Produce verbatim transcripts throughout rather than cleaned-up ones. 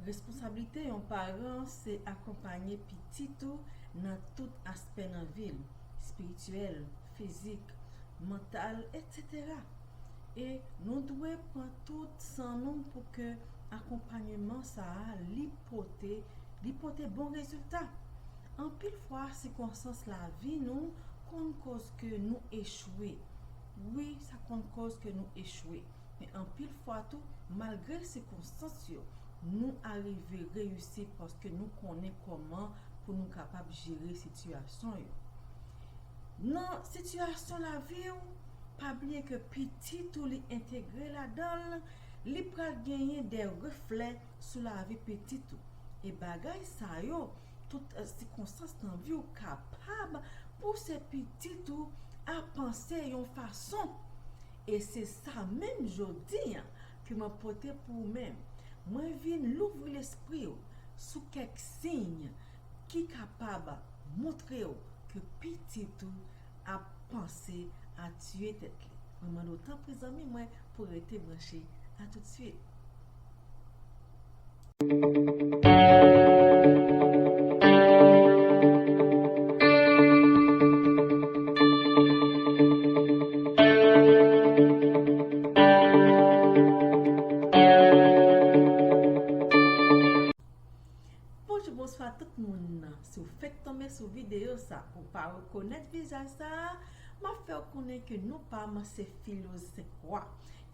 Responsablite yon paran se akonpanye pitit ou nan tout aspè nan vi l, espirityèl, fizik, mantal, etsetera. E nou dwe pran tout san nou pou ke akonpanyeman sa a li pote, li pote bon rezilta. Anpil fwa, sikonstans lavi nou konn koz ke nou echwe. Wi, sa konn koz ke nou echwe. Men anpil fwa tou, malgre sikonstans yo, nou arive reyisi paske nou konnen kòman pou nou kapab jere sitiyasyon yo. Nan sitiyasyon lavi w, pa bliye ke pitit ou li entegre ladan l, li pral genyen de reflè sou lavi pitit ou. E bagay sa yo, tout eh, sikonstans nan vi w kapab pouse pitit ou a panse yon fason. E se sa menm jodi a ke mwen pote pou ou menm. Mwen vin louvri lespri w sou kèk siy ki kapab montre w ke pitit ou ap panse a tiye tèt li. Mwen mande w tanpri zanmi mwen pou rete branche. A tout swit. Bonjou, bonswa tout moun. Si w fèk tonbe sou videyo sa, ou pa rekonèt vizaj sa a, m ap fè w konnen ke non pa m se Filoz Senkwa.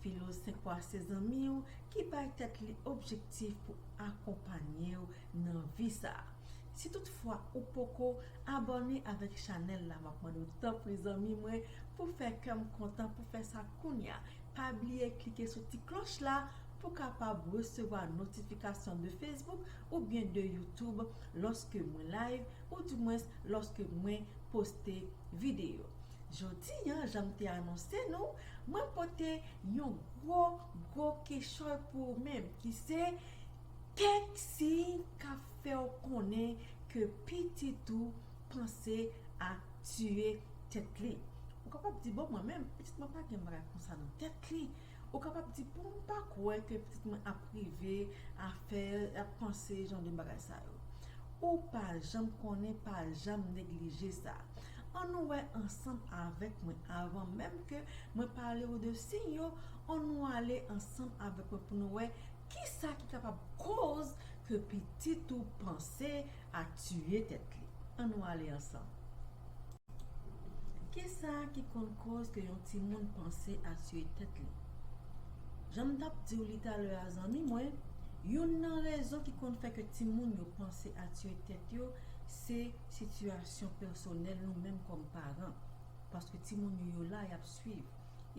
Filoz Senkwa se zanmi w ki bay tèt li objektif pou akonpanye w nan vi sa a. Si toutfwa ou poko abòne avèk chanèl la, m ap mande w tanpri zanmi mwen pou fè kè m kontan, pou fè sa kounya. Pa bliye klike sou ti klòch la pou kapab resevwa notifikasyon de Facebook oubyen de YouTube lòske mwen live, oudimwens lòske mwen poste videyo. Jodi a, jan m te anonse nou, mwen pote yon gwo, gwo kichòy pou ou menm, ki se kèk siy k ap fè w konnen ke pitit ou panse a tiye tèt li. Ou kapab di, "Bon, mwen menm, pitit mwen pa gen bagay konsa nan tèt li." Ou kapab di, "Bon, m pa kwè ke pitit mwen ap rive a fè, ap panse jan de bagay sa yo." Ou pa janm konnen, pa janm neglije sa. Ann nou wè ansanm avèk mwen, avan menm ke mwen pale w de siy yo, ann nou ale ansanm avèk mwen pou nou wè kisa ki kapab koz ke pitit ou panse a tiye tèt li. Ann nou ale ansanm. Kisa ki konn koz ke yon timoun panse a tiye tèt li? Jan m t ap di w li talè a, zanmi mwen, youn nan rezon ki konn fè ke timoun yo panse a tiye tèt yo, se sitiyasyon pèsonèl nou menm kòm paran. Paske timoun yo, yo la, y ap swiv.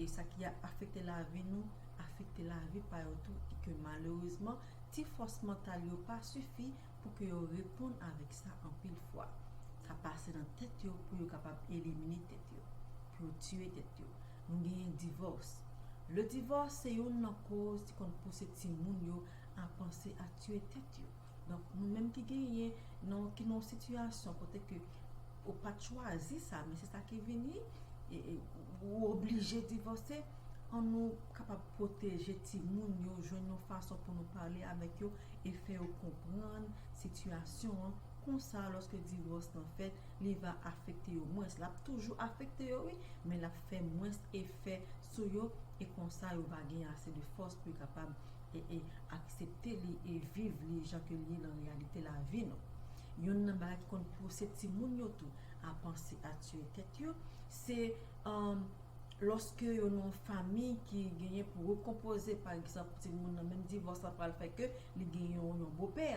E sa ki ap afekte lavi nou, afekte lavi pa yo tou, e ke malerezman, ti fòs mantal yo pa sifi pou ke yo reponn avèk sa anpil fwa. Sa pase nan tèt yo pou yo kapab elimine tèt yo, pou yo tiye tèt yo. Nou genyen divòs. Le divòs se youn nan koz ki konn pouse timoun yo a panse a tiye tèt yo. Donk, nou menm ki genyen, nou, ki nan yon sitiyasyon kote ke ou pa t chwazi sa, men se sa ki vini, e, e, ou oblije divòse, ann nou kapab pwoteje timoun yo, jwenn yon fason pou nou pale avèk yo e fè yo konprann sitiyasyon an. Konsa, lòske divòs lan fèt, li va afekte yo mwens. L ap toujou afekte yo, wi, men l ap fè mwens efè sou yo, e konsa, yo va gen ase de fòs pou yo kapab e, e aksepte li e viv li jan ke li ye nan reyalite lavi nou. Youn nan bagay ki konn pouse timoun yo tou a panse a tiye tèt yo, se, um, lòske yo nan yon fanmi ki genyen pou rekonpoze, pa egzanp, timoun nan menm divòs la pral fè ke li genyen yon, yon bopè,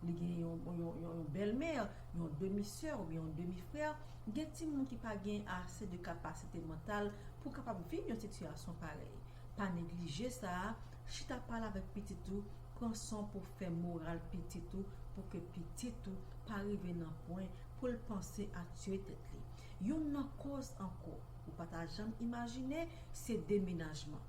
li genyen yon, yon, yon, yon bèlmè, yon demisè oubyen yon demifrè. Gen timoun ki pa gen ase de kapasite mantal pou kapab viv yon sitiyasyon parèy. Pa neglije sa a, chita pale avèk pitit ou, pran san pou fè moral pitit ou, pou ke pitit ou pa rive nan pwen pou l panse a tiye tèt li. Youn nan kòz ankò, ou pa ta janm imajine, se demenajman.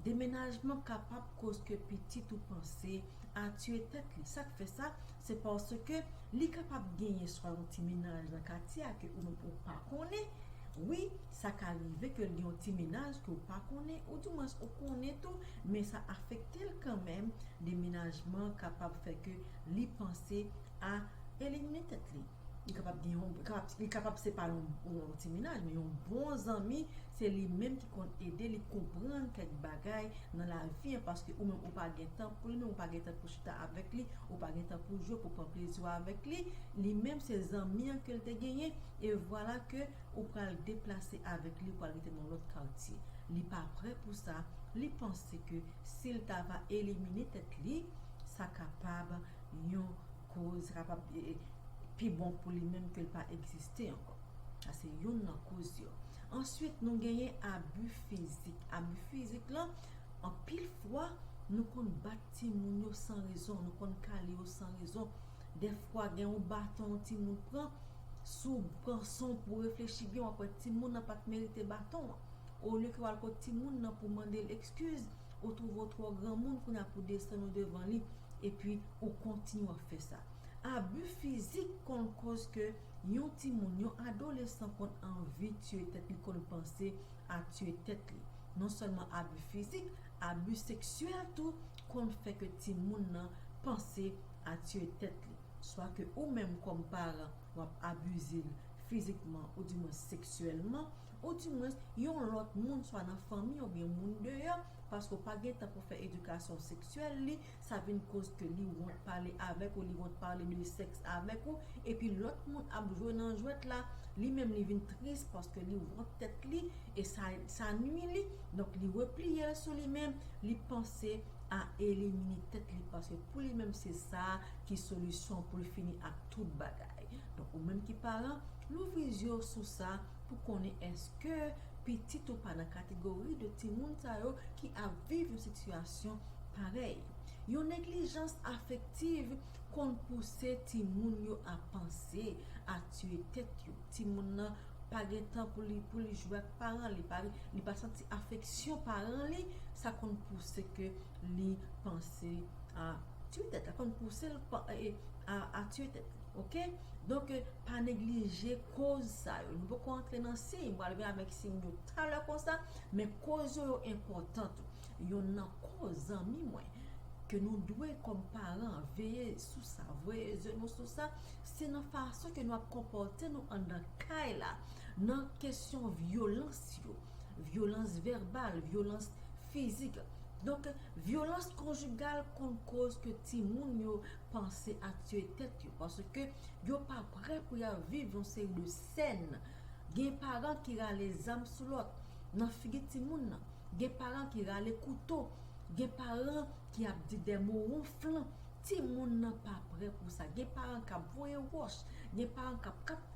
Demenajman kapab koz ke pitit ou panse a tiye tèt li. Sa k fè sa? Se paske li kapab genyen swa yon ti mennaj nan katye a ke ou menm ou pa konnen, Wi, sa ka rive ke l gen yon ti menaj ke w pa konnen, oudimwens ou konnen tou, men sa afekte l kanmenm. Demenajman kapab fè ke li panse a elimine tèt li. Li kapab gen yon, li kapab, li kapab se pa yon, yon ti menaj, men yon bon zanmi, se li menm ki konn ede li konprann kèk bagay nan lavi an, paske ou menm ou pa gen tan pou li, menm ou pa gen tan pou chita avèk li, ou pa gen tan pou jwe, pou pran plezi w avèk li. Li menm se zanmi an ke l te genyen, e vwala ke ou pral deplase avèk li, ou pral rete nan lòt katye. Li pa prè pou sa, li panse ke si l ta va elimine tèt li, sa kapab yon koz, sa kapab e, e, pi bon pou li menm ke l pa egziste ankò. Sa se youn nan koz yo. Answit, nou genyen abi fizik. Abi fizik lan, anpil fwa, nou konn bat timoun yo san rezon, nou konn kale yo san rezon. Dèfwa, gen yon baton yon timoun pran, si w pran san w pou w reflechi byen, w ap wè timoun nan pa t merite baton an. Olye ke w al kot timoun nan pou mande l ekskiz, ou twouve w twò granmoun kounye a pou desann ou devan li, epi ou kontinye w ap fè sa. Abi fizik konn koz ke yon timoun, yon adolesan konn anvi tiye tèt li, konn panse a tiye tèt li. Non sèlman abi fizik, abi seksyèl tou konn fè ke timoun nan panse a tiye tèt li. Swa ke ou menm kòm paran, w ap abize l fizikman oudimwens seksyèlman, oudimwens yon lòt moun, swa nan fanmi oubyen moun deyò, paske w pa gen tan pou fè edikasyon seksyèl li, sa vin koz ke li wont pale avèk ou, li wont pale de sèks avèk ou, epi lòt moun ap jwe nan jwèt la, li menm li vin tris paske li wont tèt li, e sa, sa nwi li, donk li repliye l sou li menm, li panse a elimine tèt li, paske pou li menm se sa ki solisyon pou l fini ak tout bagay. Donk ou menm ki paran, louvri zye w sou sa pou konnen èske pitit ou pa nan kategori de timoun sa yo ki ap viv yon sitiyasyon parèy. Yon neglijans afektiv konn pouse timoun yo a panse a tiye tèt yo. Timoun nan pa gen tan pou li, pou li jwe ak paran li, pa, li pa santi afeksyon paran li, sa konn pouse ke li panse a tiye tèt, sa konn pouse l pa, e, a, a tiye tèt li, oke? Donk, e, pa neglije koz sa yo. Nou poko antre nan siy, m pral vin avèk siy yo talè konsa, men koz yo, yo enpòtan tou. Youn nan koz, zanmi mwen, ke nou dwe kòm paran veye sou sa, voye zye nou sou sa, se nan fason ke nou ap konpòte nou anndan kay la, nan kesyon vyolans yo, vyolans vèbal, vyolans fizik. Donk, vyolans konjigal konn koz ke timoun yo panse a tiye tèt yo, paske yo pa prè pou y ap viv yon seri de sèn. Gen paran ki rale zam sou lòt nan figi timoun nan. Gen paran ki rale kouto. Gen paran ki ap di de mo wonflan. Timoun nan pa prè pou sa. Gen paran k ap voye wòch. Gen paran k ap, k ap,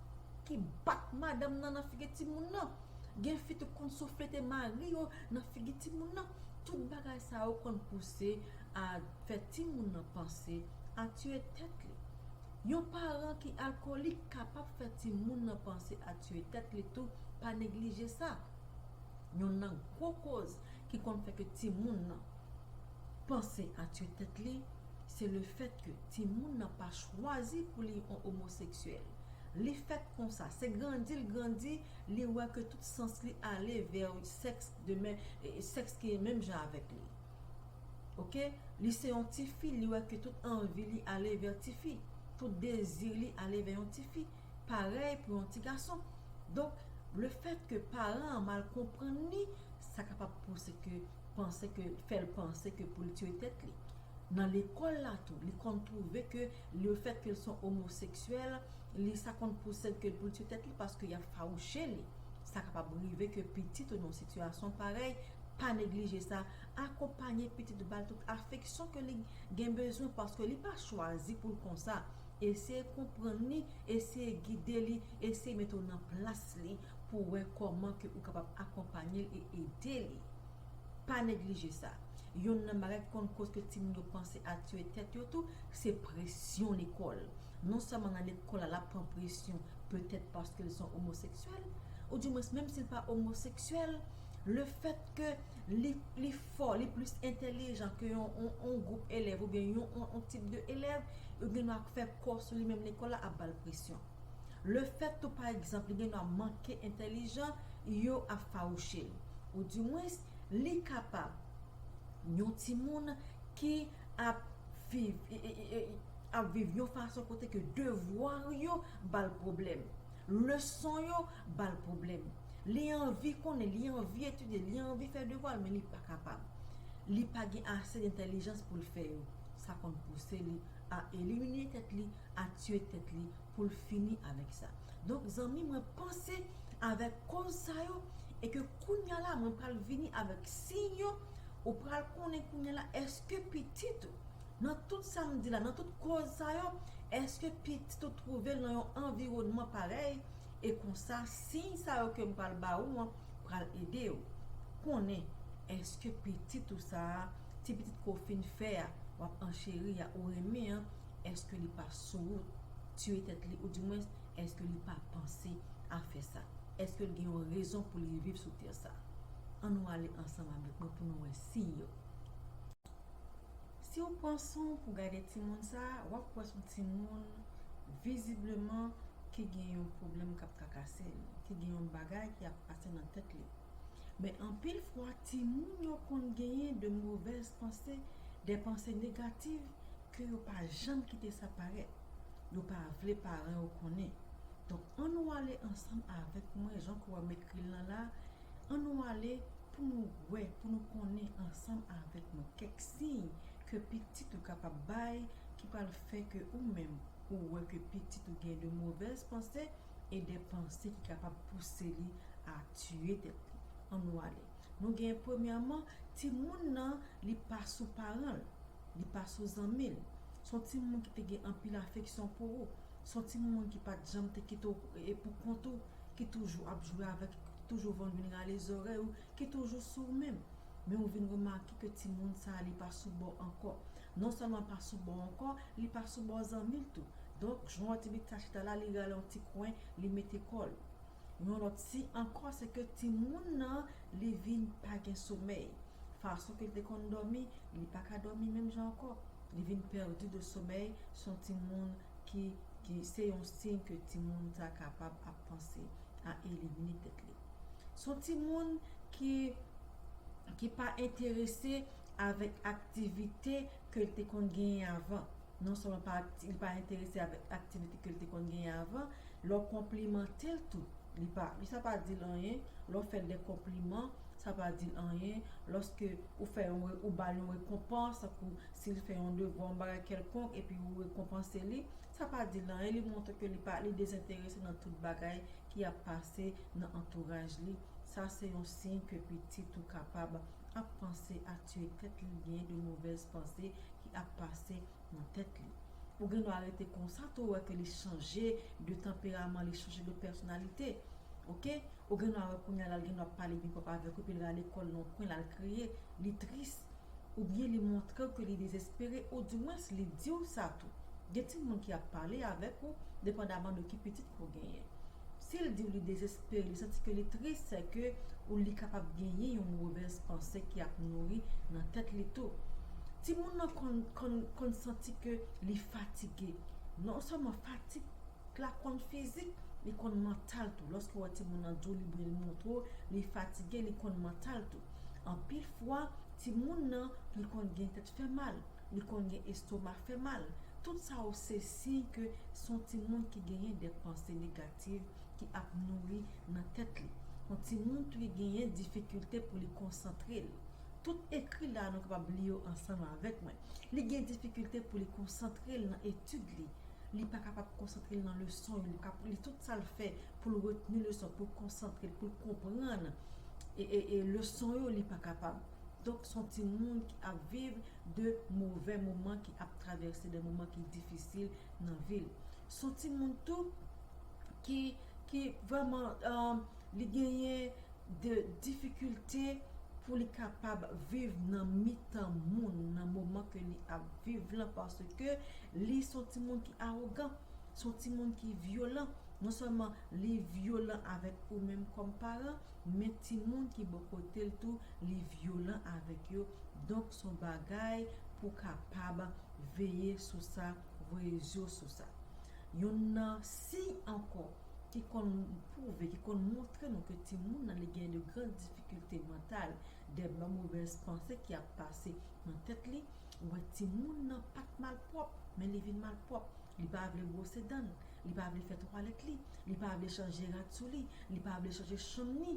ki bat madanm nan nan figi timoun nan. Gen fi tou konn souflete mari yo nan figi timoun nan. Tout bagay sa yo konn pouse a fè timoun nan panse a tiye tèt li. Yon paran ki alkolik kapab fè timoun nan panse a tiye tèt li tou, pa neglije sa. Youn nan gwo koz ki konn fè ke timoun nan panse a tiye tèt li, se le fèt ke timoun nan pa chwazi pou li yon omoseksyèl. Li fèt konsa, se grandi l grandi, li wè ke tout sans li ale vè sèks de men, e, sèks ki menm jan avèk li. Oke? Li se yon tifi, li wè ke tout anvi li ale vè tifi, tout dezi li ale vè yon tifi. Parèy pou yon ti gason. Donk, le fèt ke paran an mal konprann li, sa kapab pouse ke panse ke, fè l panse ke pou l tiye tèt li. Nan lekòl la tou, li konn twouve ke le fèt ke l se yon omoseksyèl, li, sa konn pouse l ke pou l tiye tèt li paske y ap fawouche li. Sa kapab rive ke pitit ou nan yon sitiyasyon parèy, pa neglije sa, akonpanye pitit ou, ba l tout afeksyon ke li gen bezwen paske li pa chwazi pou l konsa. Eseye konprann li, eseye gide li, eseye mete w nan plas li pou w wè kòman ke ou kapab akonpanye l e ede li. Pa neglije sa. Youn nan bagay ki konn koz ke timoun yo panse a tiye tèt yo tou, se presyon lekòl. Non sèlman nan lekòl la, l ap pran presyon, petèt paske l se yon omoseksyèl, oudimwens menm si l pa omoseksyèl, le fèt ke li, li fò, li plis entèlijan ke yon, yon, yon gwoup elèv oubyen yon, yon, yon tip de elèv, yo gen dwa fè kò sou li, menm lekòl la ap ba l presyon. Lefèt tou, pa egzanp, li gendwa manke entèlijan, yo ap fawouche l. Oudimwens, li kapab yon timoun ki ap viv, e, e, e, e, ap viv yon fason kote ke devwa yo ba l pwoblèm, leson yo ba l pwoblèm. Li anvi konnen, li anvi etidye, li anvi fè devwa l, men li pa kapab. Li pa gen ase entèlijans pou l fè yo. Sa konn pouse li a elimine tèt li, a tiye tèt li, pou l fini avèk sa. Donk, zanmi mwen, panse avèk kòz sa yo, e ke kounya la, mwen pral vini avèk siy yo, ou pral konnen kounya la, èske pitit ou, nan tout sa m di la, nan tout kòz sa yo, èske pitit ou twouve l nan yon anviwònman parèy, e konsa, siy sa yo ke m pral ba ou an, pral ede w konnen, èske pitit ou sa a, ti pitit ke w fin fè a, w ap ancheri a, ou renmen an, èske li pa sou wout tiye tèt li, oudimwens, èske li pa panse a fè sa? Èske l gen yon rezon pou li viv sou tè sa? Ann nou ale ansanm avèk mwen pou nou wè siy yo. Si w pran son w pou gade timoun sa a, w ap wè s on timoun vizibleman ki gen yon pwoblèm k ap trakase l, ki gen yon bagay ki ap pase nan tèt li. Men anpil fwa, timoun yo konn genyen de movèz panse, de panse negatif ke yo pa janm kite sa parèt. Yo pa vle paran yo konnen. Donk, ann nou ale ansanm avèk mwen, jan ke w wè m ekri l lan la, ann nou ale pou nou wè, pou nou konnen ansanm avèk mwen kèk siy ke pitit ou kapab bay ki pral fè ke ou menm ou wè ke pitit ou gen de movèz panse e de panse ki kapab pouse li a tiye tèt li. Ann nou ale. Nou gen premyèman, timoun nan, li pa sou paran l, li pa sou zanmi l. S on timoun ki te gen anpil afeksyon pou ou. S on timoun ki pa t janm te kite w e pou kont ou, ki toujou ap jwe avèk, ki toujou vann vin rale zòrèy ou, ki toujou sou ou menm. Men ou vin remake ke timoun sa a, li pa sou bò ankò. Non sèlman pa sou bò ankò, li pa sou bò zanmi l tou. Donk, jan w wè ti pitit sa chita la, li rale yon ti kwen, li mete kò l. Yon lòt siy ankò, se ke timoun nan, li vin pa gen somèy. Fason ke l te konn dòmi, li pa ka dòmi menm jan ankò. Li vin pèdi de somèy, s on timoun ki, ki se yon siy ke timoun sa kapab ap panse a elimine tèt li. S on timoun ki, ki pa enterese avèk aktivite ke l te konn genyen avan. Non sèlman pa akti-, li pa enterese avèk aktivite ke l te konn genyen avan, lè w konplimante l tou, li pa, li sa pa di l anyen, lè w fè l de konpliman, sa pa di l anyen, lòske ou fè yon re-, ou ba l yon rekonpans, tankou si l fè yon devwa, yon bagay kèlkonk, epi ou rekonpanse li, sa pa di l anyen, li montre ke li pa, li dezenterese nan tout bagay ki ap pase nan antouraj li. Sa se yon siy ke pitit ou kapab ap panse a tiye tèt li, gen de movèz panse ki ap pase nan tèt li. Ou gen dwa rete konsa tou, ou wè ke li chanje de tanperaman, li chanje de pèsonalite. Oke? Ou gen dwa wè kounya la, l gen dwa pale byen pwòp avèk ou, epi l rale kò l nan yon kwen, l al kriye, li tris. Oubyen li montre w ke li dezespere, oudimwens li di w sa tou. Gen timoun ki ap pale avèk ou, depandaman de ki pitit ke w genyen. Si l di w li dezespere, li santi ke li tris, se ke ou li kapab genyen yon movèz panse ki ap nouri nan tèt li tou. Timoun nan konn, konn, konn santi ke li fatige. Non sèlman fatig la konn fizik, li konn mantal tou. Lòske w wè timoun nan di w li byen, li montre w, li fatige, li konn mantal tou. Anpil fwa, timoun nan, li konn gen tèt fè mal, li konn gen estoma fè mal. Tout sa yo se siy ke s on timoun ki genyen de panse negatif ki ap nouri nan tèt li. Yon timoun tou ki genyen difikilte pou li konsantre l. Tout ekri la, nou kapab li yo ansanm avèk mwen. Li gen difikilte pou li konsantre l nan etid li. Li pa kapab konsantre l nan leson yo. Li pa, li tout sa l fè pou l retni leson, pou l konsantre l, pou l konprann e, e, e leson yo, li pa kapab. Donk, s on timoun ki ap viv de movè moman, ki ap travèse de moman ki difisil nan vi l. S on timoun tou ki, ki vrèman, um, li genyen de difikilte pou li kapab viv nan mitan moun, nan moman ke li ap viv lan, paske li s on timoun ki awogan, s on timoun ki vyolan. Non sèlman li vyolan avèk ou menm kòm paran, men timoun ki bò kote l tou, li vyolan avèk yo. Donk, s on bagay pou w kapab veye sou sa, voye zye w sou sa. Youn nan siy ankò ki konn pwouve, ki konn montre nou ke timoun nan li gen de gran difikilte mantal, de move panse ki ap pase nan tèt li. Ou wè timoun nan pa t malpwòp, men li vin malpwòp. Li pa vle bwose dan l, li pa vle fè twalèt li, li pa vle chanje rad sou li, li pa vle chanje chanm li.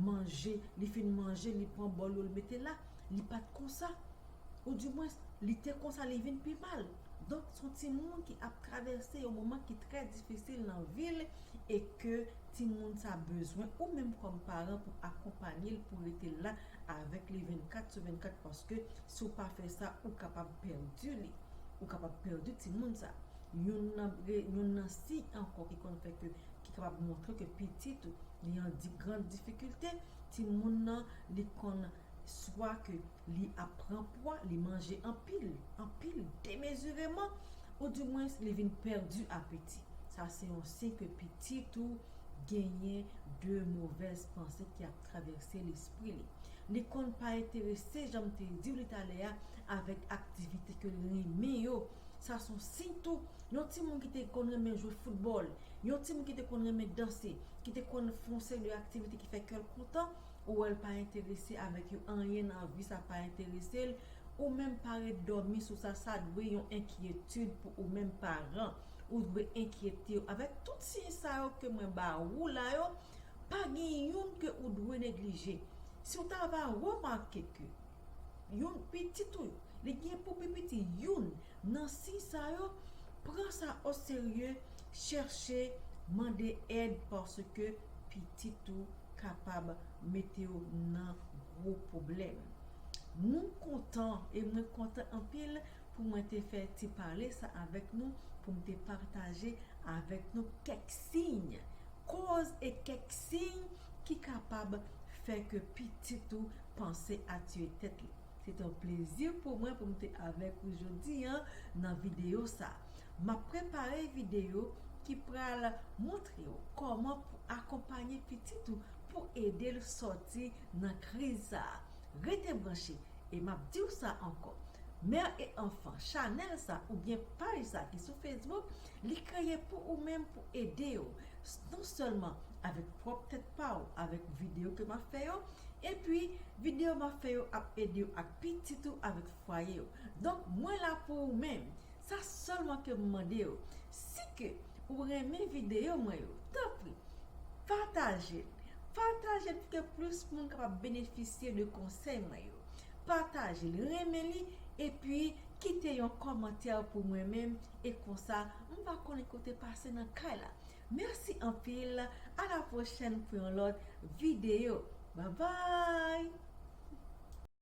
Manje, li fin manje, li pran bòl yo, li mete la. Li pa t konsa. Oudimwens, li te konsa, li vin pi mal. Donk, se yon timoun ki ap travèse yon moman ki trè difisil nan vi l e ke timoun sa bezwen ou menm kòm paran pou akonpanye l, pou rete la avèk li vennkat sou vennkat, paske si w pa fè sa, ou kapab pèdi li. Ou kapab pèdi timoun sa. Youn nan, youn nan siy ankò ki konn fè ke, ki kapab montre ke pitit ou li an di, gran difikilte, timoun nan li konn swa ke li ap pran pwa, li manje anpil, anpil, demezireman, oudimwens li vin pèdi apeti. Sa se yon siy ke pitit ou genyen de movèz panse ki ap travèse lespri li. Li konn pa enterese, jan m te di w li talè a, avèk aktivite ke l renmen yo. Sa se yon siy tou. Yon timoun ki te konn renmen jwe foutbòl, yon timoun ki te konn renmen danse, ki te konn fè yon seri de aktivite ki fè kè l kontan, ou wè l pa enterese avèk yo, anyen nan vi sa pa enterese l, ou menm pa ret dòmi sou sa, sa dwe yon enkyetid pou ou menm paran. Ou dwe enkyete w. Avèk tout siy sa yo ke mwen ba ou la yo, pa gen youn ke ou dwe neglije. Si w ta va remake ke yon pitit ou, li gen pou pi piti youn nan siy sa yo, pran sa o serye, chèche mande èd paske pitit ou kapab mete w nan gwo pwoblèm. Nou kontan, e mwen kontan anpil pou mwen te fè ti pale sa avèk nou, pou m te pataje avèk nou kèk siy, koz e kèk siy ki kapab fè ke pitit ou panse a tiye tèt li. Se te yon plezi pou mwen pou m te avèk ou jodi a nan videyo sa. M ap prepare videyo ki pral montre w kòman pou akonpanye pitit ou pou ede l sòti nan kriz sa. Rete branche, e m ap di w sa ankò. Mère et Enfant, chanèl sa oubyen paj sa ki sou Facebook, li kreye pou ou menm pou ede w, non sèlman avèk pwòp tèt pa w, avèk videyo ke m ap fè yo, epi videyo m ap fè yo ap ede w ak pitit ou avèk fwaye w. Donk, mwen la pou ou menm. Sa sèlman ke m mande w. Si ke ou renmen videyo mwen yo, tanpri, pataje l. Pataje l pou ke plis moun kapab benefisye de konsèy mwen yo. Pataje l, renmen li, epi kite yon kòmantè pou mwen menm, e konsa, m va konnen kote pase nan kay la. Mèsi anpil, a la pwochèn pou yon lòt videyo. Babay!